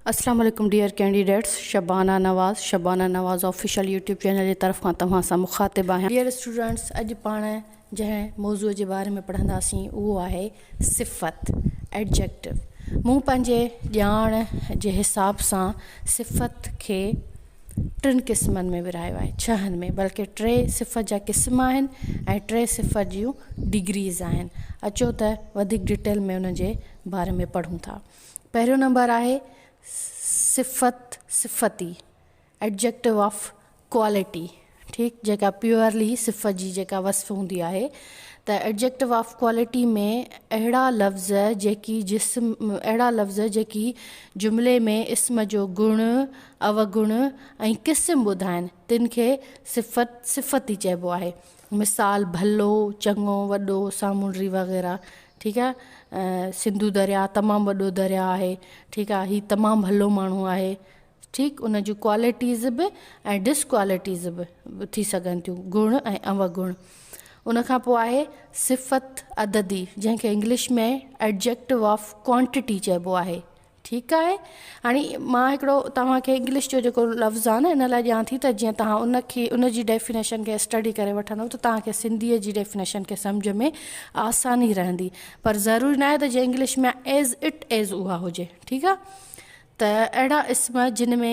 اسلام عليڪم dear candidates Shabana Nawaz Shabana Nawaz official YouTube channel جي طرف کان توهان سان مخاطب آهيان. ڊيئر اسٽوڊنٽس اڄ پاڻ جنهن موضوع جي باري ۾ پڙهنداسين اهو آهي صفت Adjective مون پنهنجي ڄاڻ جي حساب سان صفت کي ٽن قسمن ۾ ورهايو آهي ڇهن ۾ بلڪه ٽي صفت جا قسم آهن ۽ ٽي صفت جون ڊگريز آهن اچو ته وڌيڪ ڊيٽيل ۾ ان جي باري ۾ پڙهون ٿا. پهريون نمبر آهي صفت صفتي Adjective of Quality ٺيڪ جيڪا پيورلي صفت جي جيڪا وصف هوندي آهي ته Adjective of Quality ۾ اهڙا لفظ جيڪي جسم اهڙا لفظ جيڪي جملي ۾ اسم جو گڻ اوگڻ ۽ قسم ٻڌائن تن کي صفت صفتي چئبو آهي مثال ڀلو چڱو وڏو سامونڊي وغيره ٺيڪ آ سنڌو درياء تمام وڏو درياء آهي ٺيڪ آ هي تمام ڀلو ماڻهو آهي ٺيڪ ان جون ڪوالٽيز به ۽ ڊس ڪوالٽيز به ٿي سگهن ٿيون گڻ ۽ اوگڻ ان کان پوء آهي صفت عددي جنهن کي انگلش ۾ ايڊجيڪٽو آف ڪوانٽٽي چئبو آهي ٺيڪ آهي هاڻي مان هڪڙو توهان کي انگلش جو جيڪو لفظ آهي نه ان لاء ڏيان ٿي ته جيئن توهان ان کي ان جي ڊيفينيشن کي اسٽڊي ڪري وٺندو ته توهان کي سنڌيء جي ڊيفينيشن کي سمجهه ۾ آساني رهندي پر ضروري ناهي ته جيئن انگلش ۾ ايز it is اها هجي ٺيڪ آهي ته اهڙا اسم جن ۾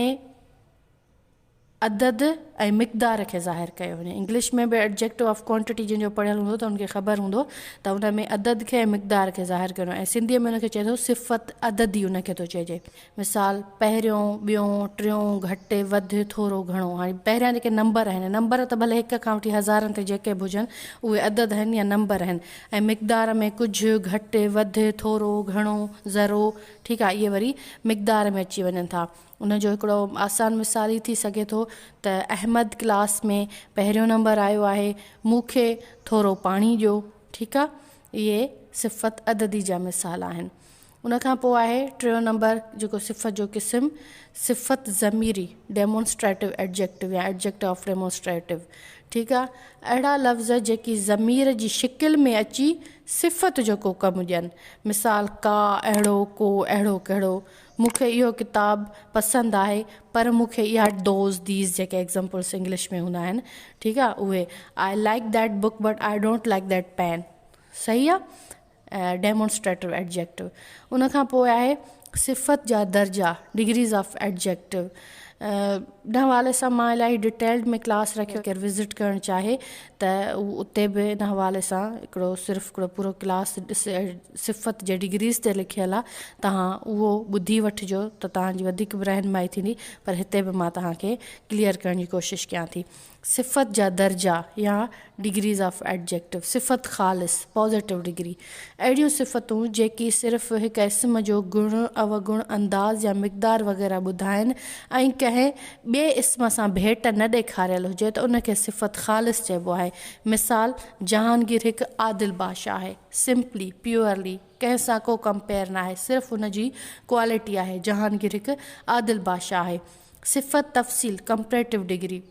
عدد ۽ مقدار کي ظاهر ڪيو وڃي. انگلش ۾ به ايڊجيڪٽو آف ڪوانٽٽي جنهن جو پڙهيل هوندو ته ان کي خبر هوندو ته ان ۾ عدد کي ۽ مقدار کي ظاهر ڪيو وڃي ۽ سنڌيء ۾ ان کي چئي ٿو صفت عددي ان کي ٿو چئجي. مثال، پهريون، ٻيون، ٽيون، گهٽ، وڌ، ٿورو، گهڻو. هاڻي پهريان جيڪي نمبر آهن، نمبر ته ڀلي هڪ کان وٺي هزارن تائين جيڪي به هجن، اهي عدد آهن يا نمبر آهن ۽ مقدار ۾ ڪجهه، گهٽ، وڌ، ٿورو، گهڻو، ذرو، ٺيڪ آهي، اهي وري مقدار ۾ اچي وڃن ٿا. ان جو هڪڙو آسان مثال هي ٿي سگهي ٿو ته احمد ڪلاس ۾ پهريون نمبر آيو آهي، مون کي ٿورو پاڻي ڏيو. ٺيڪ آ اهي صفت عددي جا مثال آهن. ان کان پوء آهي ٽيون نمبر جيڪو صفت جو قسم صفت ضميري Demonstrative Adjective يا Adjective of Demonstrative ٺيڪ آ اهڙا لفظ جيڪي ضمير جي شڪل ۾ اچي صفت جو ڪو ڪم ڏين مثال ڪا اهڙو ڪو اهڙو ڪهڙو مون کي اهو ڪتاب پسند آهي پر مون کي اها those these جيڪي ايگزامپلس انگلش ۾ هوندا آهن ٺيڪ آ اهي I like that book but I don't like that pen صحيح آ ڊيمونسٽريٽو ايڊجيڪٽو ان کان پوء آهي صفت جا درجا ڊگريز آف ايڊجيڪٽو ان حوالي سان مان الاهي ڊيٽيلڊ ۾ ڪلاس رکيو ڪير وزٽ ڪرڻ چاهي ته اتي به ان حوالي سان هڪڙو صرف هڪڙو پورو ڪلاس صفت جي ڊگريز تي لکيل آ توهان اهو ٻڌي وٺجو ته توهان جي وڌيڪ به رهنمائي ٿيندي پر هتي به مان توهان کي ڪليئر ڪرڻ جي ڪوشش ڪيان ٿي صفت جا درجا يا ڊگريز آف ايڊجيڪٽو صفت خالص پازيٽو ڊگري اهڙيون صفتون جيڪي صرف هڪ اسم جو گڻ اوگڻ انداز يا مقدار وغيره ٻڌائن ۽ ڪنهن ٻئي اسم سان ڀيٽ نه ڏيکاريل هجي ته ان کي صفت خالص چئبو آهي مثال جهانگير هڪ عادل بادشاهه آهي سمپلي، پيورلي، ڪنهن سان ڪو ڪمپيئر ناهي، صرف ان جي ڪوالٽي آهي، جهانگير هڪ عادل بادشاهه آهي. صفت تفصيل، Comparative Degree،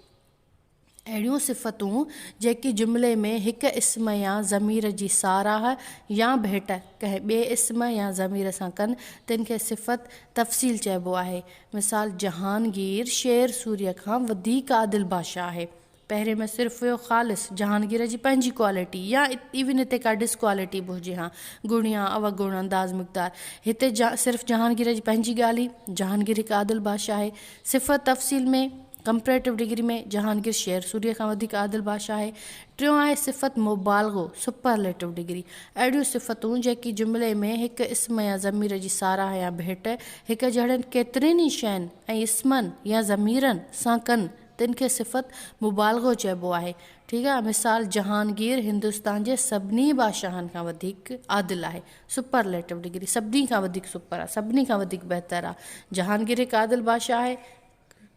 اهڙيون صفتون جيڪي جملي ۾ هڪ اسم يا ضمير جي ساراهه يا ڀيٽ ڪنهن ٻئي اسم يا ضمير سان ڪن، تن کي صفت تفصيل چئبو آهي. مثال، جهانگير شير سوريء کان وڌيڪ عادل بادشاهه آهي. پهرين ۾ صرف هيو خالص جهانگير جي پنهنجي ڪوالٽي يا ايون هتي ڪا ڊس ڪوالٽي به هجي ها گڻ يا اوگڻ انداز مقدار هتي جا صرف جهانگير جي پنهنجي ڳالهه هئي جهانگير هڪ عادل بادشاهه آهي صفت تفصيل ۾ ڪمپريٽو ڊگري ۾ جهانگير شير سوريء کان وڌيڪ عادل بادشاهه آهي ٽيون آهي صفت مبالغو سپرليٽو ڊگري اهڙيون صفتون جيڪي جملي ۾ هڪ اسم يا ضمير جي ساراهه يا ڀيٽ هڪ جهڙين ڪيترين ئي شين ۽ اسمن يا ضميرن سان ڪن تن کي صفت مبالغو چئبو آهي. ٺيڪ آهي، مثال جهانگير هندستان جي سڀني بادشاهن کان وڌيڪ عادل آهي. سپرليٽو ڊگري، سڀني کان وڌيڪ سپر آهي، سڀني کان وڌيڪ بهتر آهي. جهانگير هڪ عادل بادشاهه آهي.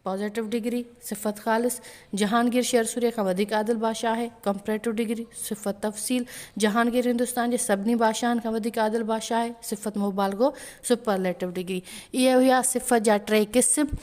پازيٽو ڊگري، صفت خالص، جهانگير شير سوريء کان وڌيڪ عادل بادشاهه آهي، ڪمپريٽو ڊگري، صفت تفصيل، جهانگير هندستان جي سڀني بادشاهن کان وڌيڪ عادل بادشاهه آهي، صفت مبالغو، سپرليٽو ڊگري. اهي هيا صفت جا ٽي قسم،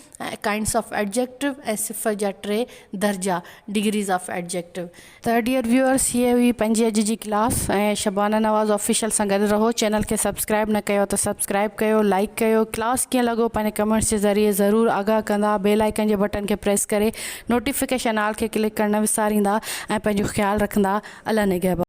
Kinds of Adjective، ۽ صفت جا ٽي درجا، Degrees of Adjective. ته ڊيئر ويوئرس هيء هئي پنهنجي اڄ جي ڪلاس ۽ شبانه نواز آفيشل سان گڏ رهو چينل کي سبسڪرائب نه ڪيو ته سبسڪرائب ڪيو لائيڪ ڪيو ڪلاس ڪيئن لڳو پنهنجي ڪمينٽس جي ذريعي ضرور آگاهه ڪندا بيل آئيڪن جي بٽن کي پريس ڪري نوٽيفڪيشن آل کي ڪلڪ ڪرڻ نه وساريندا ۽ پنهنجو خيال رکندا الله نگهبان.